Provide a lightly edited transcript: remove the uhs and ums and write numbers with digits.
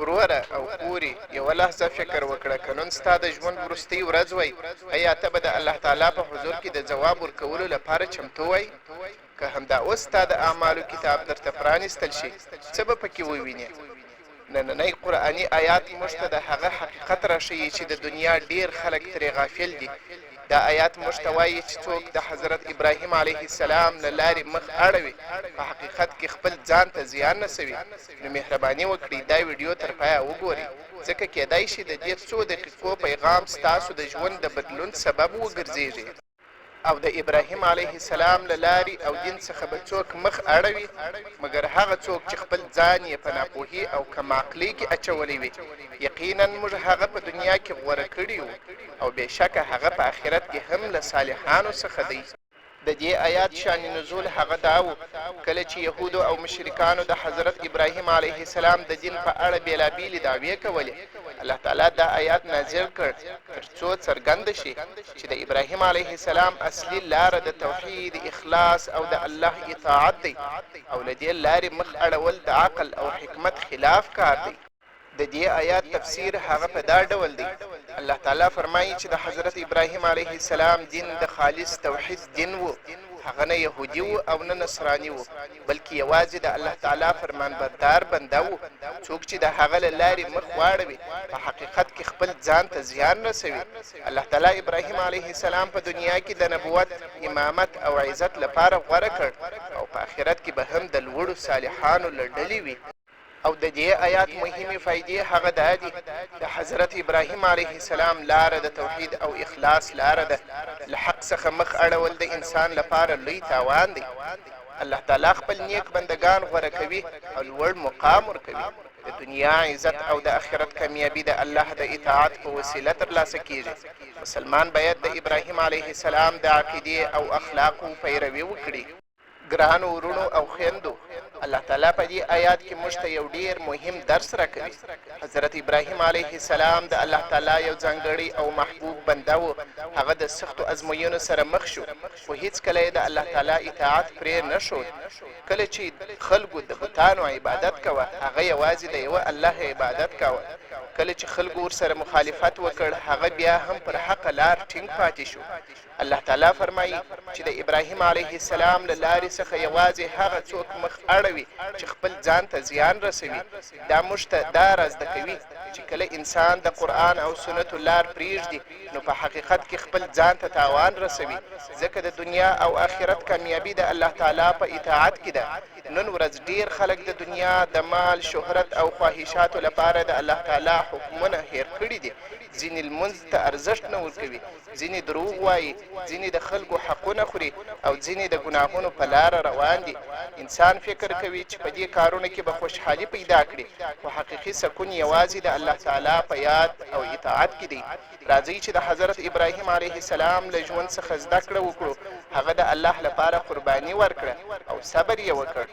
وروره او خورې! یوه لحظه فکر وکړه، که نن ستا د ژوند وروستۍ ورځ وای، ایا ته به د الله تعالی په حضور کې د ځواب ورکولو لپاره چمتو وای؟ که همدا اوس ستا د اعمالو کتاب درته پرانیستل شي، څه به پکې ووینې؟ نننی قرآني آیات موږ ته د هغه حقیقت راښيي چې د دنیا ډېر خلک ترې غافل دي. دا آیات موږ ته وایي چې څوک د حضرت ابراهیم علیه السلام له لارې مخ اړوي، په حقیقت کې خپل ځان ته زیان رسوي. نو مهرباني وکړئ دا ویډیو تر پایه وګورئ، ځکه کیدای شي د دې څو دقیقو پیغام ستاسو د ژوند د بدلون سبب وګرځیږي. او د ابراهیم علیه السلام له لارې او دین څخه به څوک مخ اړوي، مګر هغه څوک چې خپل ځان یې په ناپوهي او کم عقلۍ کې اچولی وي، یقینا موږ هغه په دنیا کې غوره کړي یو او بېشکه هغه په آخرت کې هم له صالحانو څخه دی. د دې آیات شان نزول هغه دا وو، کله چې یهودو او مشرکانو د حضرت ابراهیم علیه السلام د دین په اړه بېلابېلې دعوې کولې، الله تعالی دا آیات نازل کړ تر څو څرګنده شي چې د ابراهیم علیه السلام اصلي لاره د توحید، اخلاص او د الله اطاعت دی او له دې لارې مخ اړول د عقل او حکمت خلاف کار دی. د دې آیات تفسیر هغه په دا ډول دی، الله تعالی فرمایي چې د حضرت ابراهیم علیه السلام دین د خالص توحید دین وو، هغه نه یهودي وو او نه نصراني وو، بلکې یوازې د الله تعالی فرمانبردار بنده وو، څوک چې د هغه له لارې مخ واړوي په حقیقت کې خپل ځان ته زیان رسوي. الله تعالی ابراهیم علیه السلام په دنیا کې د نبوت، امامت او عزت لپاره غوره کړ او په آخرت کې به هم د لوړو صالحانو له ډلې وي. او د دې آیات مهمې فایدې هغه دا دي، د حضرت ابراهیم علیه السلام لاره د توحید او اخلاص لاره ده، له حق څخه مخ اړول د انسان لپاره لوی تاوان دی. الله تعالی خپل نیک بندګان غوره کوي او لوړ مقام ورکوي. د دنیا عزت او د اخرت کامیابي د الله د اطاعت په وسیله ترلاسه کیږي. مسلمان باید د ابراهیم علیه السلام د عقیدې او اخلاقو پیروي وکړي. ګرانو وروڼو او خویندو! الله تعالی په دې آیات کې موږ ته یو ډېر مهم درس راکوي. حضرت ابراهیم علیه السلام د الله تعالی یو ځانګړی او محبوب بنده و، هغه د سختو ازموینو سره مخ شو، خو هیڅکله یې د الله تعالی اطاعت پرې نه ښود. کله چې خلکو د بتانو عبادت کوه، هغه یوازې د یوه الله عبادت کاوه. کله چې خلکو ورسره مخالفت وکړ، هغه بیا هم پر حقه لار ټینګ پاتې شو. الله تعالی فرمايي چې د ابراهيم علیه السلام له لارې څخه یوازې هغه څوک مخ اړوي چې خپل ځان ته زیان رسوي. دا موږ ته دا را زده کوي چې کله انسان د قرآن او سنتو لار پرېږدي نو په حقیقت کې خپل ځان ته تاوان رسوي، ځکه د دنیا او آخرت کامیابي د الله تعالی په اطاعت کې ده. نن ورځ ډېر خلک د دنیا د مال، شهرت او خواهشاتو لپاره د الله تعالی حکمونه هېر کړي دي. ځینې لمونځ ته ارزښت نه ورکوي، ځینې دروغ وايي، ځینې د خلکو حقونه خوري او ځینې د ګناهونو په لاره روان دي. انسان فکر کوي چې په دې کارونو کې به خوشحالي پیدا کړي، خو حقیقي سکون یوازې د الله تعالی په یاد او اطاعت کې دی. راځئ چې د حضرت ابراهیم علیه السلام له ژوند څخه زده کړه وکړو، هغه د الله لپاره قرباني ورکړه او صبر یې وکړ.